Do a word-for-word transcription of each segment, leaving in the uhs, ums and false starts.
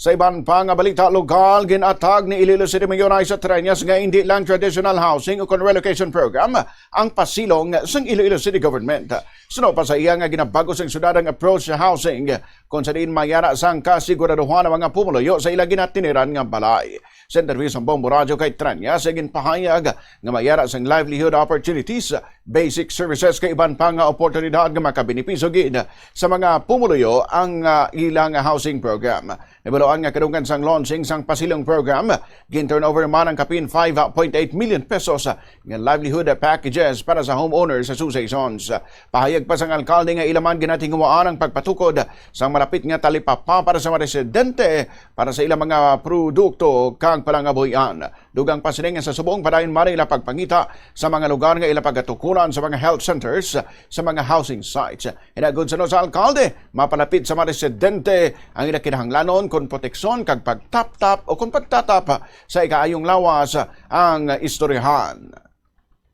Sa iban pa nga balita lokal, ginatag ni Iloilo City Mayor Raisa Treñas nga indi lang traditional housing o kon relocation program ang pasilong sang Iloilo City Government. Suno pa sa iya nga ginabag-o sang syudad ang approach sa housing, kung sa diin mayara sang kasiguraduhan ang mga pumuluyo sa ila ginatiniran nga balay. Sa interview sa Bombo Radyo kay Treñas, ginpahayag nga mayara sang livelihood opportunities, basic services kay iban pa nga oportunidad nga makabenepisyo gid sa mga pumuluyo ang, ah, ilang housing program. Nabaluan nga kadunggan sang launching sang pasilong program, gin-turnover man ang kapin five point eight million pesos nga livelihood packages para sa homeowners associations. Pahayag pa sang alkalde nga ila man ginatinguhaan ang pagpatukod sang malapit nga talipapa para sa mga residente para sa ilang mga produkto kag palangabuhian. Dugang pa sini nga sa subong padayon man ila pagpangita sa mga lugar nga ila pagatukunan sa mga health centers, sa mga housing sites. Hinagod sa sa alkalde, mapalapit sa mga residente ang ila kinahanglanon kon proteksyon kag pagtaptap o kon pagtatap sa ikaayong lawas ang istoryahan.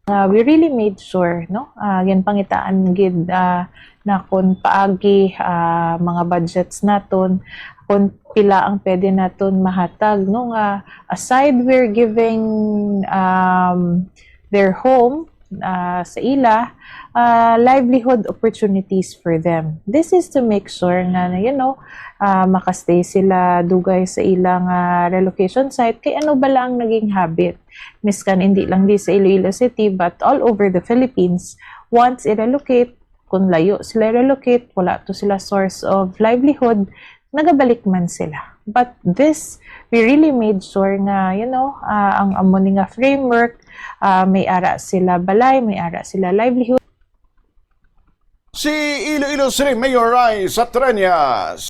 Uh, we really made sure, no? Uh, ginpangitaan gid uh, na kung paagi uh, mga budgets naton, kung pila ang pwede naton mahatag, no? Nga aside we're giving um, their home uh, sa ila, uh, livelihood opportunities for them. This is to make sure nga, you know, uh, makastay sila dugay sa ilang uh, relocation site. Kay ano ba lang naging habit? Miskan hindi lang di sa Iloilo City but all over the Philippines, once i-relocate, kung layo sila relocate, wala to sila source of livelihood, nagabalik man sila. But this, we really made sure nga, you know, uh, ang amo ni nga framework, uh, may ara sila balay, may ara sila livelihood. Si Iloilo City Mayor Raisa Treñas.